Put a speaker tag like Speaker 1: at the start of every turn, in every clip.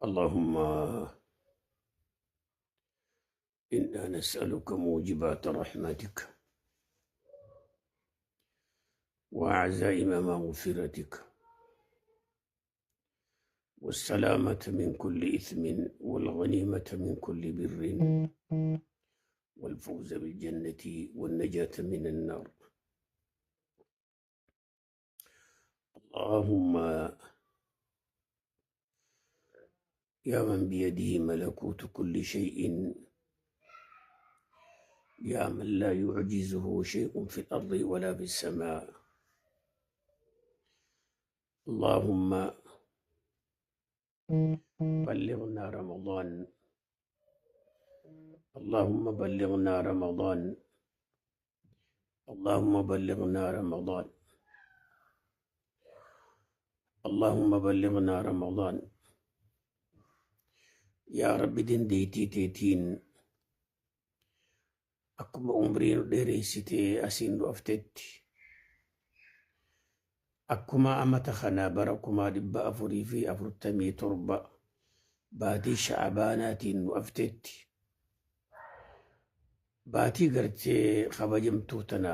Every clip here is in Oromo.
Speaker 1: اللهم إنا نسألك موجبات رحمتك وعزائم مغفرتك والسلامة من كل إثم والغنيمة من كل بر والفوز بالجنة والنجاة من النار. اللهم يا من بيده ملكوت كل شيء، يا من لا يعجزه شيء في الأرض ولا في السماء، اللهم بلغنا رمضان، اللهم بلغنا رمضان، اللهم بلغنا رمضان، اللهم بلغنا رمضان. Yaa Rabbi, dandeettii teetiin akkuma umrii nu dheereessitee asiin nu aftetti, akkuma amata kana bara 1447 baatii Sha'abaanaatiin nu aftetti, baatii gartee kabajamtuu tana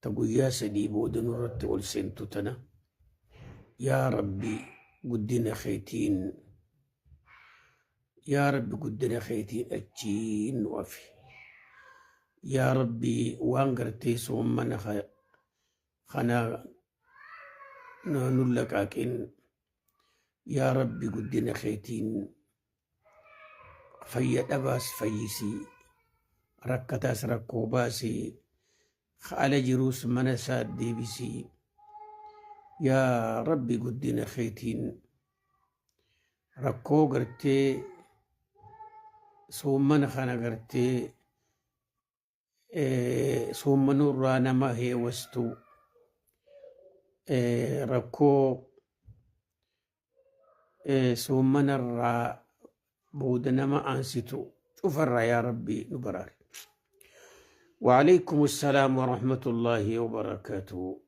Speaker 1: ta guyyaa 3 booda nurratti ol seentu tana, yaa Rabbi guddina keetiin, yaa Rabbi guddina keetiin achiin nu afi. Yaa Rabbi, waan gartee soommana kana nu laqaaqin. Yaa Rabbi, guddina keetiin fayya dhabaas fayyisii, rakkataas rakkoo baasii, ala jiruus mana isaa deebisii. Yaa Rabbi, guddina keetiin rakkoo gartee soommana kana gartee soommanurraa nama heewastu, rakkoo soommanarraa booda nama aansitu cufarraa yaa Rabbi nu baraari. وعليكم السلام ورحمة الله وبركاته.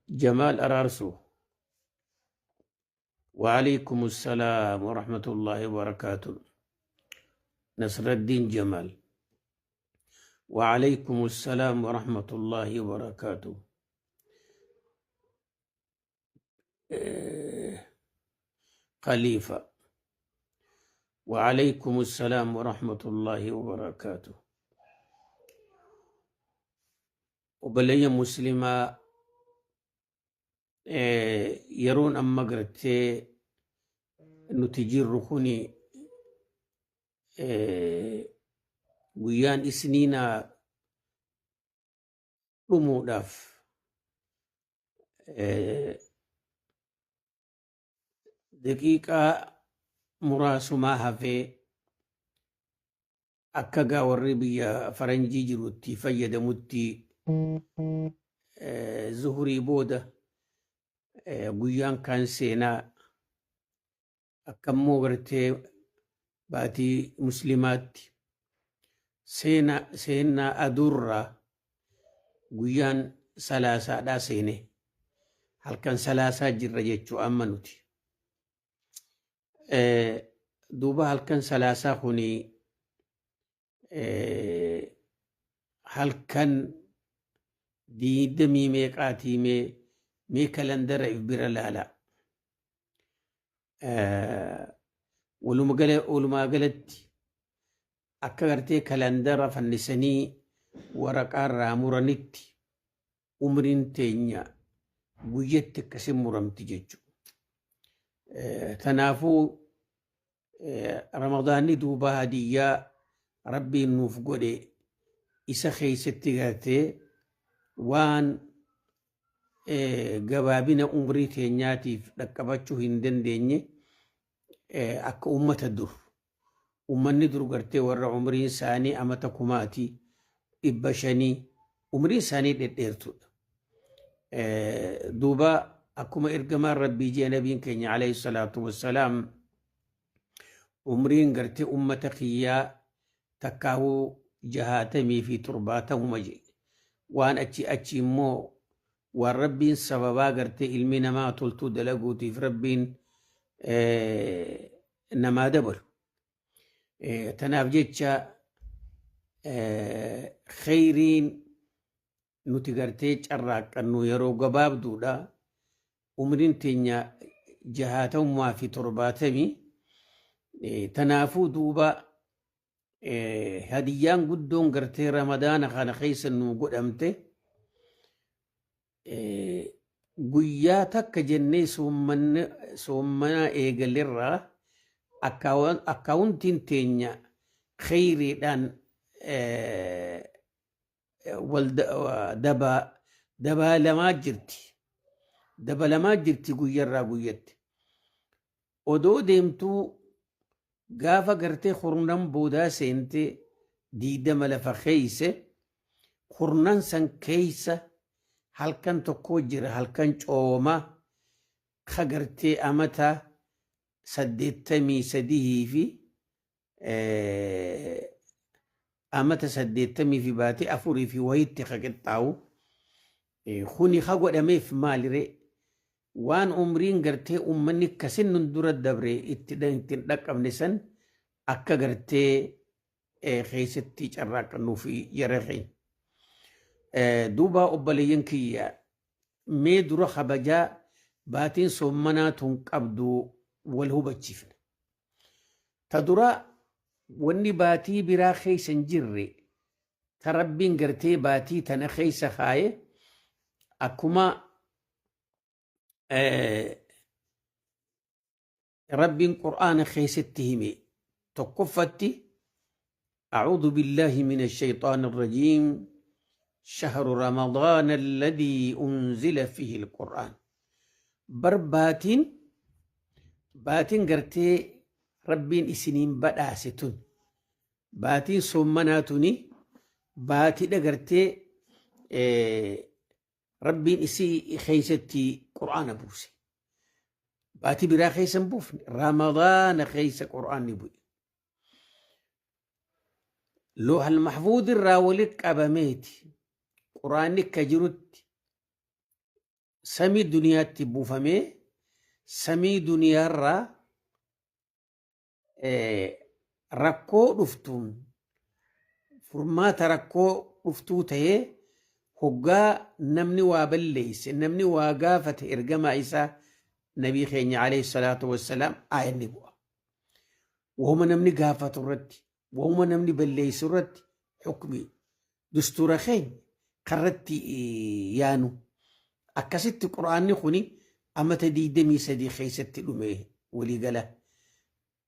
Speaker 1: جمال أرارسو، وعليكم السلام ورحمة الله وبركاته. نصر الدين جمال، وعليكم السلام ورحمة الله وبركاته. خليفة، وعليكم السلام ورحمة الله وبركاته. Obboleeyyan muslimaa, yeroon amma gartee nuti jirru kuni guyyaan isniinaa dhumuudhaaf daqiiqaa muraasumaa hafee, akka gaa warri biyya faranjii jirutti fayyadamutti zuhurii booda guyyaan kaan seenaa, akka immoo gartee baatii muslimaatti seenaa aduurraa guyyaan salaasaadhaa seene, halkan salaasaa jirra jechuu amma nuti. Duuba halkan salaasaa kuni halkan diidamii meeqaatii? Mee kalandara if bira laala. Walumaa galatti akka gartee kalandara fannisanii waraqaarraa muranitti umriin teenya guyyatti akkasin muramti jechuudha. Tanaafuu Ramadaanni duuba hadiyyaa Rabbiin nuuf godhe, isa keessatti gartee waan gabaabina umrii teenyaatiif dhaqqabachuu hin dandeenye akka ummata dur. Ummanni dur gartee warra umriin isaanii amata kumaati, 500, umriin isaanii dhedheertuudha. Duuba Akkuma ergamaan Rabbii jee, nabiin keenya alayhi salaatu wassalaam, umriin gartee ummata kiyyaa takkaahuu 67 je. Waan achi achi immoo waan Rabbiin sababaa gartee ilmi namaa toltuu dalaguutiif Rabbiin namaa dabalu. Tanaaf jecha kheyriin nuti gartee carraaqqannu yeroo gabaabduudha. Umriin teenya 70 fi 70. Tanaafuu duuba hadiyyaan guddoon gartee Ramadaana kana keessa nu godhamte, guyyaa takka jennee soommana eegalerraa akkaawuntiin teenya kheyriidhaan wal dabalamaa jirti. Dabalamaa jirti guyyarraa guyyatti. Odoo deemtuu gaafa gartee kurnan boodaa seente, 20 lafa keeyse, kurnan san keeysa halkan tokko jira, halkan cooma ka gartee amata 83 fi amata 80 fi baatee 4 fi wayitti ka qixxaawu. Kuni ka godhameef maalire? Waan umriin gartee ummanni kasin nun dura dabre itti hin dhaqqabne san akka gartee keessatti carraaqqannuu fi jara keenya. Duuba obboleeyyan kiyya, mee dura kabajaa baatiin soommanaa tun qabdu wal hubachiifna. Ta dura, wanni baatii biraa keessa hin jirre ta Rabbiin gartee baatii tana keessa kaaye, akkuma Rabbiin Qur'aana keessatti hime, tokkoffatti: أعوذ بالله من الشيطان الرجيم، شهر رمضان الذي أنزل فيه القرآن. Bar baatiin baatiin gartee Rabbiin isiniin badhaase tun, baatiin soommanaa tuni, baatiidha gartee Rabbiin isii keessatti Qur'aana buuse. Baatii biraa keessa hin buufne, Ramadaana keessa Qur'aanni bu'e. Loohal Mahfuud irraa walitti qabameeti. Qur'aanni akka jirutti samii duniyaatti buufamee, samii duniyaarraa rakkoo dhuftuun furmaata rakkoo dhuftuu ta'ee, hoggaa namni waa balleeyse, namni waa gaafate, ergamaa isaa nabii keenya alayhi salaatu wassalaam aayanni bu'a. Wahuma namni gaafatu irratti, wahuma namni balleessu irratti hukmi dustuura keenya karratti yaanu. Akkasitti Quraanni kuni amata 23 keessatti dhume, waliigala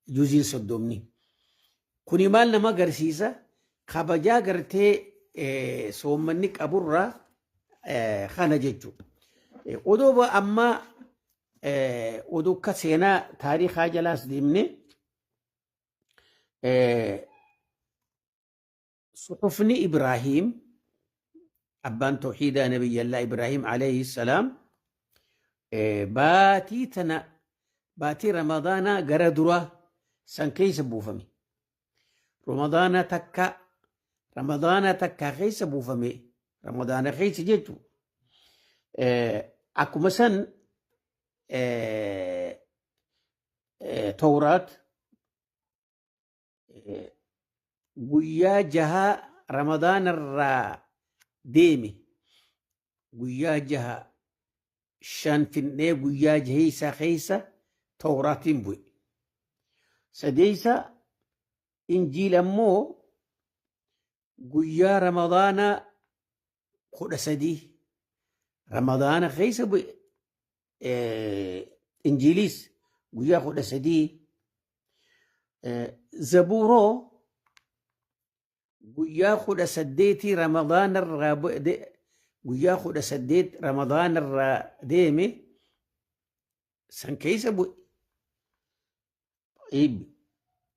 Speaker 1: juziin 30. Kuni maal nama agarsiisa? Kabajaa gartee soommanni qaburraa kana jechuudha. Odoo amma odoo akka seenaa taarikaa jalaas deemne, suxufni Ibraahiim, abbaan tawxiidaa Nabiyyallaa Ibraahiim alayhi salaam, baatii tana, baatii Ramadaanaa gara duraa san keessa buufame. Ramadaana takka, Ramadaana takka keessa buufame, Ramadaana keessa jechuudha. Akkuma san Tawraat guyyaa 6 Ramadaana irraa deeme, guyyaa 6 5 finnee guyyaa jaheessaa keessa Tawraatiin bu'e. Sadeessa Injiil ammoo guyyaa Ramadaana 13 Ramadaana keessa bu'e. Injiiliis guyyaa 13. Zabuuroo guyyaa 18 Ramadaana irraa, guyyaa 18 Ramadaana irraa deeme san keessa bu'e.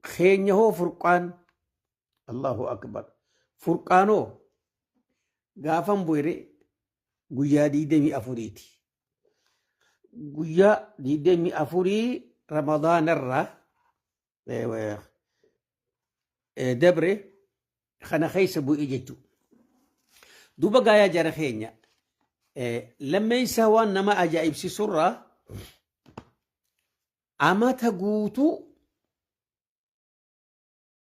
Speaker 1: Keenya hoo, Furqaan, Allahu akbar, Furqaanoo gaafan bu'e guyyaa 24ti. Guyyaa 24 Ramadaanarraa dabre kana keessa bu'e jechuudha. Duuba gaayaa jara keenya, lammeessaa waan nama ajaa'ibsiisurraa amata guutuu,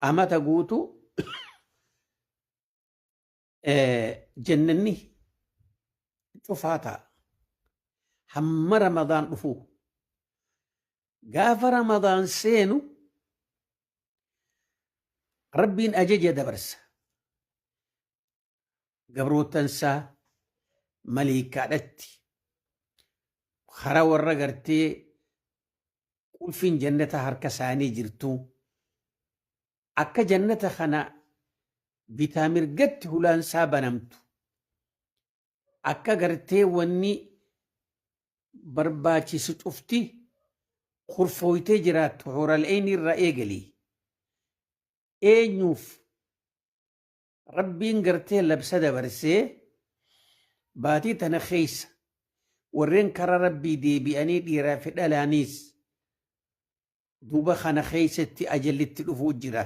Speaker 1: amata guutuu jennanni cufaa ta'a. Hamma Ramadaan dhufuu. Gaafa Ramadaan seenu Rabbiin ajaja dabarsa. Gabroottansaa maleeykaadhatti karaa warra gartee qulfiin jannata harka isaanii jirtu akka jannata kana bitaa mirgatti hulaansaa banamtu, akka gartee wanni barbaachisu cufti kurfooytee jiraattu huural'eeyni irraa eegalii eenyuuf Rabbiin gartee labsa dabarsee, baatii tana keessa warreen karaa Rabbii deebi'anii dhiiraa fi dhalaaniis duuba kana keessatti ajallitti dhufuu jira.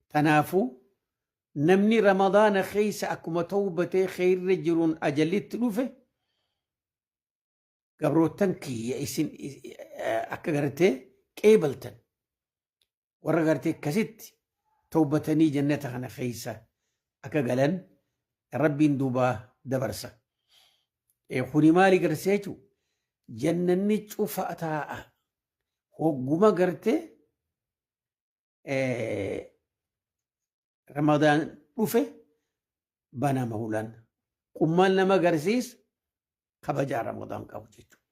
Speaker 1: Tanaafuu namni Ramadaana keessa akkuma tawbatee kheeyrra jiruun ajallitti dhufe, gabroottan kiyya isin akka gartee qeebaltan, warra gartee akkasitti tawbatanii jannata kana keessa akka galan Rabbiin duuba dabarsa. Kuni maali garsiisa jechuun, jannanni cufa taa'a. Hogguma gartee Ramadaan dhufe banama hulaan. Qummaan nama agarsiisa kabajaa Ramadaan qabu jechuudha.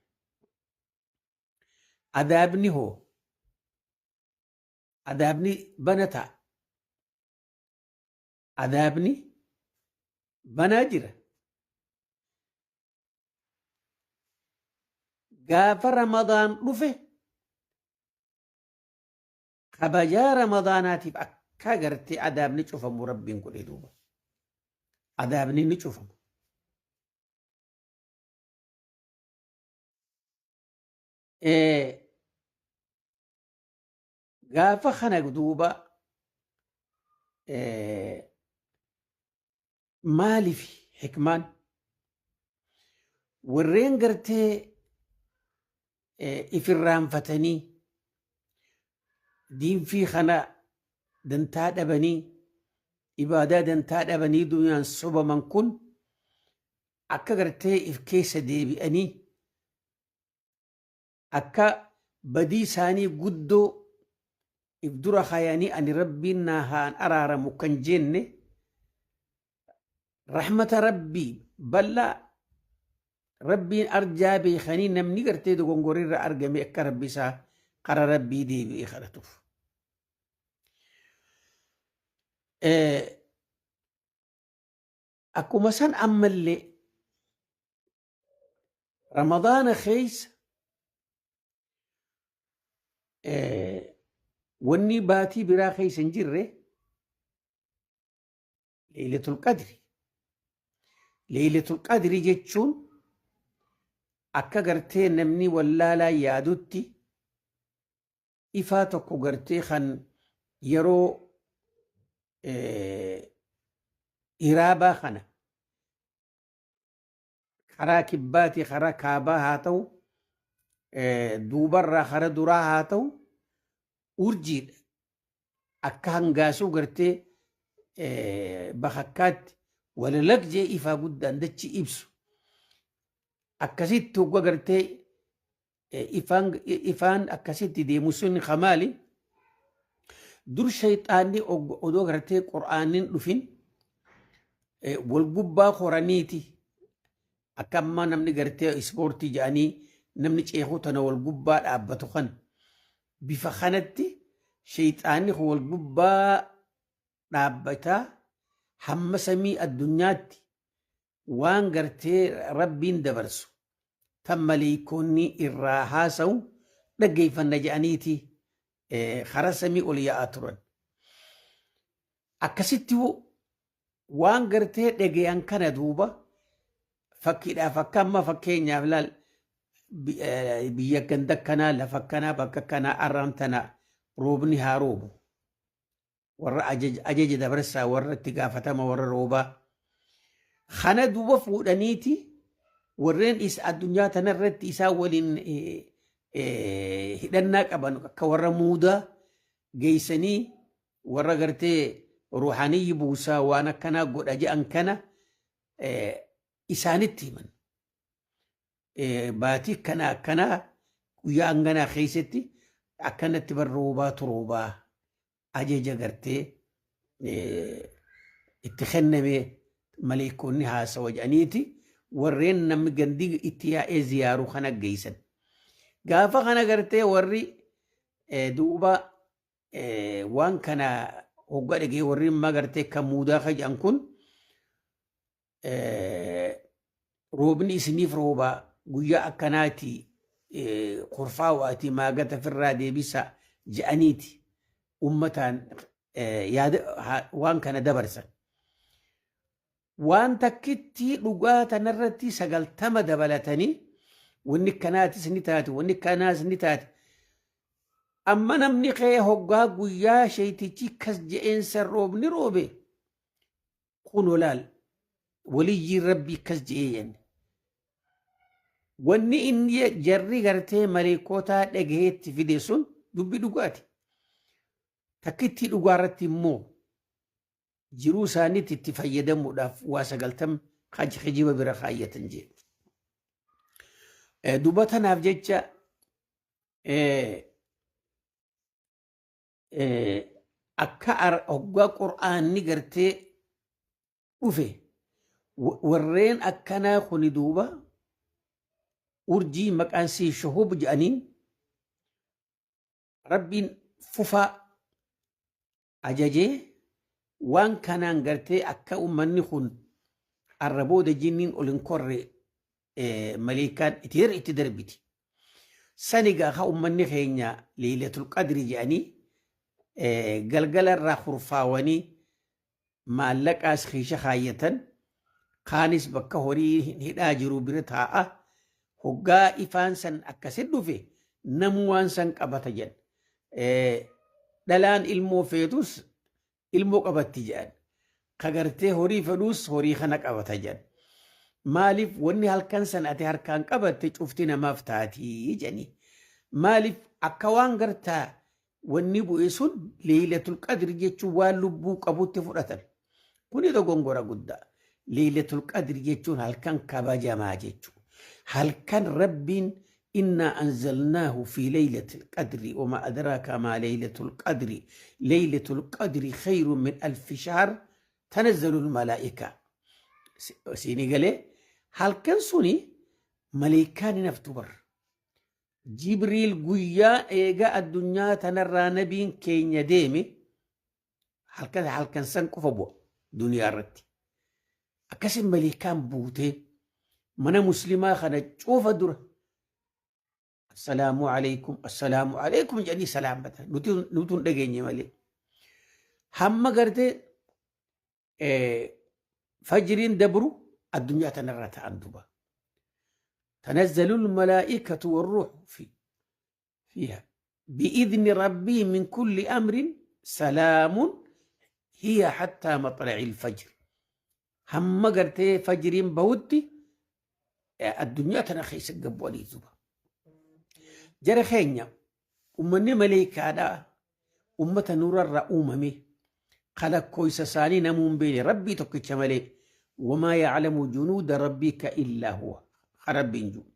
Speaker 1: Adaabni hoo? Adaabni bana ta'a. Adaabni banaa jira. Gaafa Ramadaan dhufe kabajaa Ramadaanaatiif akka gartee adaabni cufamu Rabbiin godhe duuba. Adaabni ni cufama. Gaafa kana duuba maaliif hikmaan warreen gartee ifirraanfatanii diinfii kana dantaa dhabanii, ibaadaa dantaa dhabanii duniyaan sobaman kun akka gartee if keessa deebi'anii, akka badii isaanii guddoo if dura kayanii ani Rabbiin naa haan araaramu kan jenne, rahmata Rabbii bal'aa Rabbiin arjaa beekanii, namni gartee dogongorirra argame akka Rabbi isaa kara Rabbii deebi'ee kadhatuuf. Akkuma san ammallee Ramadaana keessa wanni baatii biraa keessa hin jirre Leeylatul Qadri. Leeylatul Qadri jechuun akka gartee namni wallaalaa yaadutti ifaa tokko gartee kan yeroo iraabaa kana karaa kibbaatii karaa kaabaa haa ta'u, duubarraa karaa duraa haa ta'u, urjiidha. Akka hangaasuu gartee bakakkaatti walalaq jee ifaa guddaan dachi ibsu. Akkasitti hogga gartee ifaan akkasitti deemu sun kamaali. Dur shayxaanni odoo gartee Qur'aannin dhufin wal gubbaa koraniiti, akka ammaa namni gartee ispoortii jedhanii namni ceekuu tana wal gubbaa dhaabbatu kana, bifa kanatti shayxaanni kun wal gubbaa dhaabbataa hamma samii addunyaatti waan gartee Rabbiin dabarsu tan maleeykoonni irraa haasawu dhaggeeffanna jedhaniiti karaa samii ol yaa'aa turan. Akkasitti waan gartee dhagayan kana duuba fakkiidhaaf akka amma fakkeenyaaf laal Biyya ganda akkanaa, lafa akkanaa, bakka akkanaa arraan tana roobni haa roobu. Warra ajaja dabarsaa, warra itti gaafatama warra roobaa. Kana duuba fuudhaniiti warreen isa addunyaa tanarratti isaan waliin hidhannaa qaban akka warra muudaa geessanii warra gartee ruuxaniyyi buusaa waan akkanaa godha jedhan kana isaanitti himan. Baatii akkana akkanaa guyyaa hanganaa keessatti akkanatti bar roobaatu roobaa ajaja gartee itti kenname maleekkoonni haasawa jedhaniiti warreen namni gandi itti yaa'ee ziyaaru kana geessan. Gaafa kana gartee warri duuba waan kana hoggaa dhagee warri immaa gartee kan muudaa ka jedhan kun roobni isiniif roobaa guyyaa akkanaati kurfaawaati maagata firraa deebisa je'aniiti ummataan yaada waan kana dabarsan. Waan takkitti dhugaa tanarratti 90 dabalatanii wanni kanaatis ni taate, wanni kanaas ni taate. Amma namni kee hoggaa guyyaa sheeytichi kas je'eensa roobni roobe kunoo laal waliyyiin rabbii akkas je'ee jenne. Wanni inni jarri gartee maleekotaa dhagaheetti fide sun dubbi dhugaati. Takkittii dhugaa irratti immoo jiruu isaaniitti itti fayyadamuudhaaf waa 90 kijiba bira kaayyatan jee. Duba tanaaf jecha akka hoggaa qur'aanni gartee dhufe warreen akkanaa kuni duuba urjii maqaan sii shuhub jedhaniin rabbiin fufaa ajajee waan kanaan gartee akka ummanni kun arra booda jinniin ol hin korre maleekaan itti darbiti. Sani gaa ka ummanni keenya leeylatul qadri jedhanii galgala irraa kurfaawanii maallaqaas kiisha kaayyatan, kaanis bakka horii hidhaa jiru bira taa'a. Hoggaa ifaan san akkasi dhufe namu waan san qabata jedhan. Dhalaan ilmoo feetus ilmoo qabatti jedhan. Ka gartee horii fedhuus horii kana qabata jedhan. Maaliif wanni halkan san ati harkaan qabatte cufti namaaf taatii jedhanii. Maaliif akka waan gartaa wanni bu'e sun leeylatul qadri jechuun waan lubbuu qabutti fudhatan. Kuni dogongora guddaa. Leeylatul qadri jechuun halkan kabajamaa jechuudha. Halkan Rabbiin innaa anzalnaahu fi leeylatil qadri wama adraaka maa leeylatul qadri leeylatul qadri khayrun min alfi shahr tanazzalul malaa'ika. Siinii galee halkan suni maleekaan hin haftu bar. Jibriil guyyaa eega addunyaa tanarraa nabiin keenya deeme halkan halkan san qofa bu'a duniyaa irratti. Akkasin maleekaan buutee mana muslimaa kana cufa dura assalaamu alaikum assalaamu alaikum jedhanii salaammatan nuti hin dhageenye malee. Hamma gartee fajriin dabru addunyaa tanarra ta'an duba. Tanazzalul malaa'ikatu warruuhu fiiha bi'idni rabbii min kulli amrin salaamun hiya hattaa maxla'il fajr. Hamma gartee fajriin bahutti addunyaa tana keessa gabbu'anii duba. Jara keenya ummanni maleekaadhaa ummata nurarraa uumame kalakkooysa isaanii namuu hin beekne rabbii tokkicha malee wamaa ya'lamu junuuda rabbika illaa huwa rabbiin jiru.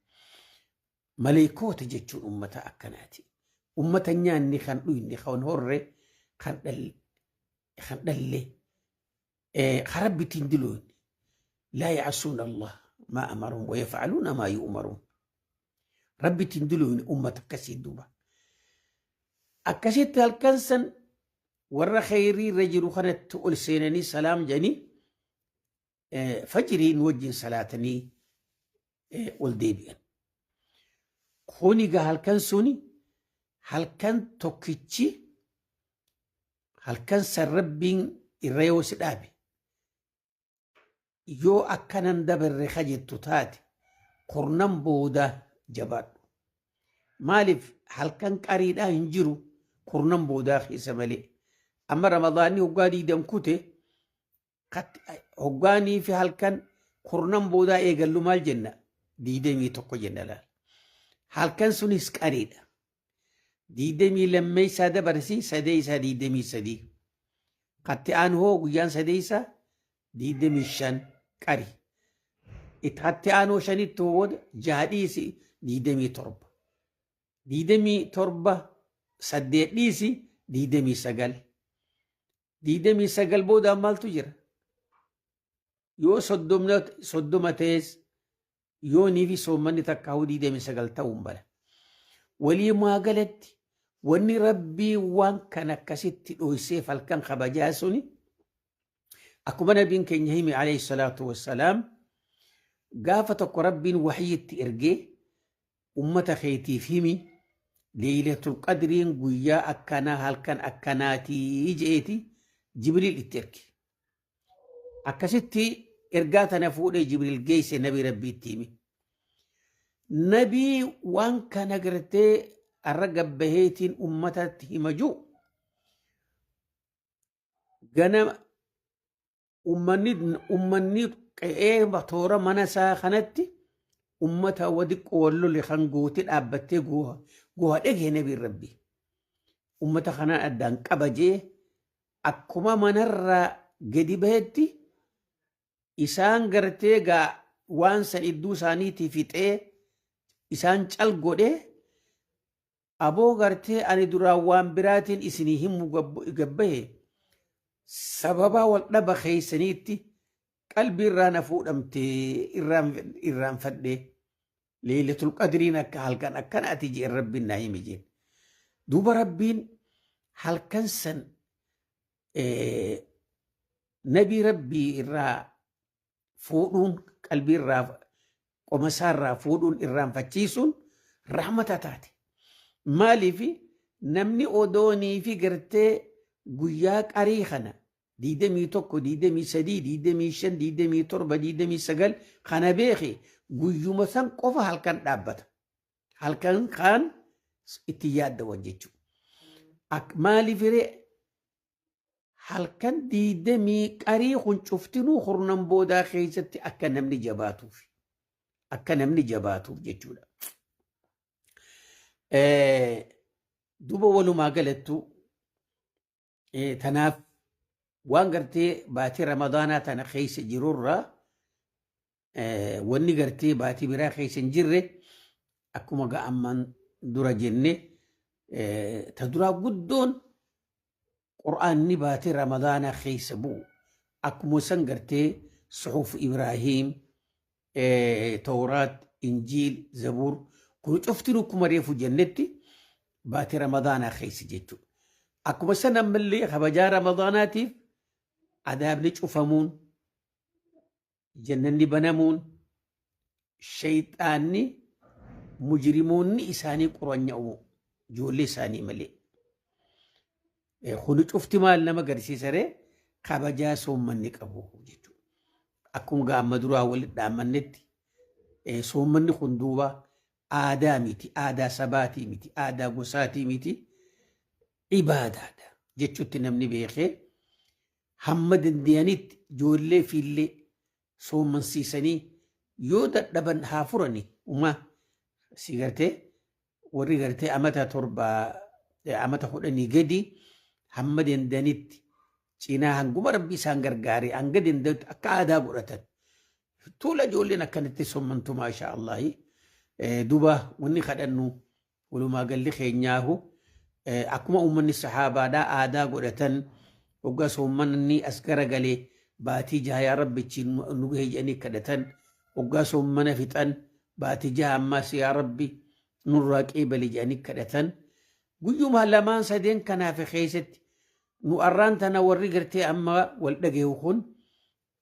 Speaker 1: Maleekoota jechuun ummata akkanaati. Ummata nyaanni kan dhuyne kan horre kan dhalle kan rabbittiin diloon laa ya'asuuna Allah maa amaruun wa yaf'aluuna maa yu'maruun. Rabbittiin diloon ummata akkasii duuba. Akkasitti halkan san warra kheyrii irra jiru kanatti ol seenanii salaam jedhanii fajriin wajjin salaatanii ol deebi'an. Kuni egaa halkan suni halkan tokkichi halkan san rabbiin irra yoo si dhaabe yoo akkanan dabarre ka jettu taate kurnan booda Jabaadhu. Maaliif halkan qariidhaa hin jiru kurnan boodaa keessa malee. Amma Ramadaanni hoggaa 20 kute hoggaanii fi halkan kurnan boodaa eegallu maal jenna? 21 jenna laal. Halkan sunis qariidha. 22 dabarsi sadeessaa 23. Katti aanu hoo guyyaan sadeessaa 25 qari. Itti aanuu shanitti booda jaha dhiisi 27. 27 saddeet dhiisi 29. 29 booda maaltu jira? Yoo 30 ta'es yoonii fi soommanni takka hoo 29 ta'uun bala. Waliimaa galatti wanni Rabbii waan kan akkasitti dhoyseef halkan kabajaa suni akkuma nabiin keenya hime alayhi salaatu wassalaam, gaafa tokko Rabbiin waxyitti ergee ummata keetiif himi, Leeylatul Qadriin guyyaa akkanaa halkan akkanaatii je'eeti Jibriil itti erge. Akkasitti ergaa tana fuudhee Jibriil geesse nabii Rabbiitti hime. Nabii waan kana gartee arra gabbaheetiin ummatatti hima jiru ganama ummanni qe'ee toora mana isaa kanatti ummata wadiqqoo wal lole kan goote dhaabbattee gooha dhagee nabiin Rabbii. Ummata kanaan addaan qaba jee akkuma manarraa gadi bahetti isaan gartee gaa waan san idduu isaaniitii fixee isaan cal godhee, aboo gartee ani duraan waan biraatiin isinii himu gabbahe, sababaa wal dhaba keessaniitti qalbii irraa na fuudhamtee irraanfadhe, Leeylatul Qadriin akka halkan akkana ati jeen Rabbiin naa himi jeen. Duuba Rabbiin halkan san nabii Rabbii irraa fuudhuun, qalbii irraa, qoma isaa irraa fuudhuun, irraanfachiisuun rahmata taate. Maaliif namni odoonii fi gartee guyyaa qarii kana 21, 23, 25, 27, 29 kana beeke guyyuma san qofa halkan dhaabbata. Halkan kaan itti yaaddawan jechuudha. Maaliif hiree halkan diidamii qarii kun cuftinuu kurnan boodaa keessatti akka namni jabaatuuf akka namni jabaatuuf jechuudha. Duuba walumaa galattuu tanaaf waan gartee baatii Ramadaanaa tana keessa jirurraa wanni gartee baatii biraa keessa hin jirre, akkuma ga'amman dura jenne, ta duraa guddoon Qur'aanni baatii Ramadaanaa keessa bu'u, akkuma san gartee suxuf Ibraahiim, Tawraat, Injiil, Zabuur kun cuftinuu akkuma reefu jennetti baatii Ramadaanaa keessa jechuudha. Akkuma san ammallee kabajaa Ramadaanaatiif adaabni cufamuun, jannanni banamuun, shayxaanni mujrimoonni isaanii qoranya'u ijoollee isaanii malee. Kuni cufti maal nama agarsiisa ree? Kabajaa soommanni qabu jechuudha. Akkuma gaamma duraa walitti dhaammannetti soommanni kun duuba aadaa miti, aadaa sabaatii miti, aadaa gosaatii miti, ibaadaadha jechuutti namni beekee hamma danda'anitti ijoollee fiillee soommansiisanii, yoo dadhaban haa furani umaa si gartee warri gartee amata 7, amata 10 gadi hamma danda'anitti cinaa hanguma Rabbi isaan gargaare hanga danda'utti akka aadaa godhatan. Tuula ijoolleen akkanatti soommantu, maashaa Allahi. Duba wanni kadhannu walumaa galli keenyaahu akkuma uummanni sahaabaadhaa aadaa godhatan, hoggaa soommanni as garagalee baatii 6 yaa Rabbichi nu gahe jedhanii kadhatan, hoggaa soommana fixan baatii 6 ammaas yaa Rabbi nurraa qeebali jedhanii kadhatan. Guyyuma lamaan sadeen kanaaf keessatti nu arraan tana warri gartee amma wal dhagahu kun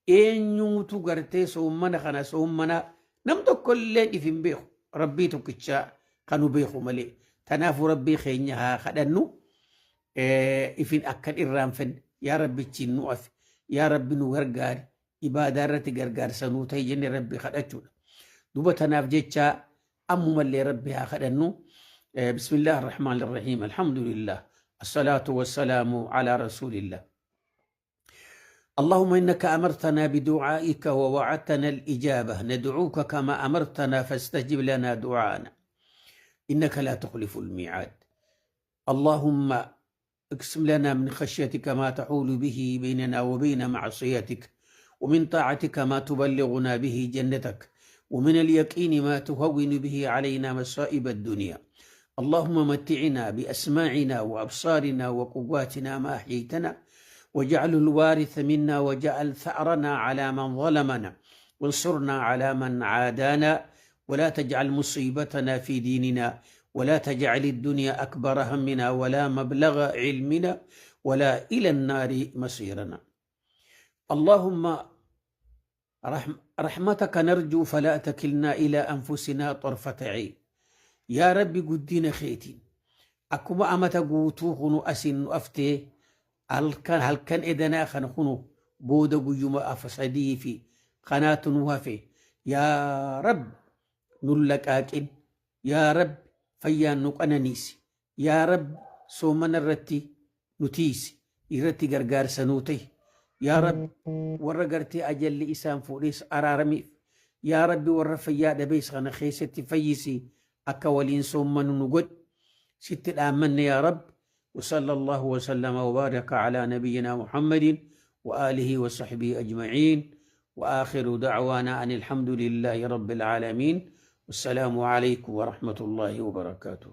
Speaker 1: eenyuutu gartee soommana kana soommana nam tokko illee if hin beeku, Rabbii tokkichaa kan nu beeku malee. Tanaafuu Rabbii keenya haa kadhannu ifin akkan irraanfanne, yaa Rabbichi nu afi, yaa Rabbi nu gargaari, ibaadaa irratti gargaarsa nuu ta'e jennee Rabbii kadhachuudha. Duuba tanaaf jecha Ammumallee Rabbi haa kadhannu. Bismillah ar-Rahmaan ar-Rahiim. Alhamdulillah. Assalaatu wassalaamu ala Rasuulillah. اللهم إنك أمرتنا بدعائك ووعدتنا الإجابة، ندعوك كما أمرتنا فاستجب لنا دعاءنا إنك لا تخلف الميعاد. اللهم اقسم لنا من خشيتك ما تحول به بيننا وبين معصيتك، ومن طاعتك ما تبلغنا به جنتك، ومن اليقين ما تهون به علينا مصائب الدنيا. اللهم متعنا بأسماعنا وأبصارنا وقواتنا ما أحييتنا، واجعله الوارث منا، واجعل ثأرنا على من ظلمنا، وانصرنا على من عادانا، ولا تجعل مصيبتنا في ديننا، ولا تجعل الدنيا أكبر همنا ولا مبلغ علمنا، ولا إلى النار مصيرنا. اللهم رحمتك نرجو فلا تكلنا إلى أنفسنا طرفة عين. Yaa Rabbi guddina keetiin akkuma amata guutuu kunu asin nu aftee, halkan halkan edanaa kana kunu booda guyyuma afa sadii fi kanaatu nu hafe. Yaa Rabbi, nun laqaaqin. Yaa Rabbi, fayyaan nu qananiisi. Yaa Rabbi, soomana irratti nu tiisi, irratti gargaarsa nuu ta'i. Yaa Rabbi, warra gartee ajalli isaan fuudhees araaramiif. Yaa Rabbi, warra fayyaa dhabees kana keessatti fayyisi, akka waliin soommanu nu godhi. Sitti dhaammanne yaa Rabbi. وصلى الله وسلم وبارك على نبينا محمد وآله وصحبه أجمعين، وآخر دعوانا أن الحمد لله رب العالمين، والسلام عليكم ورحمة الله وبركاته.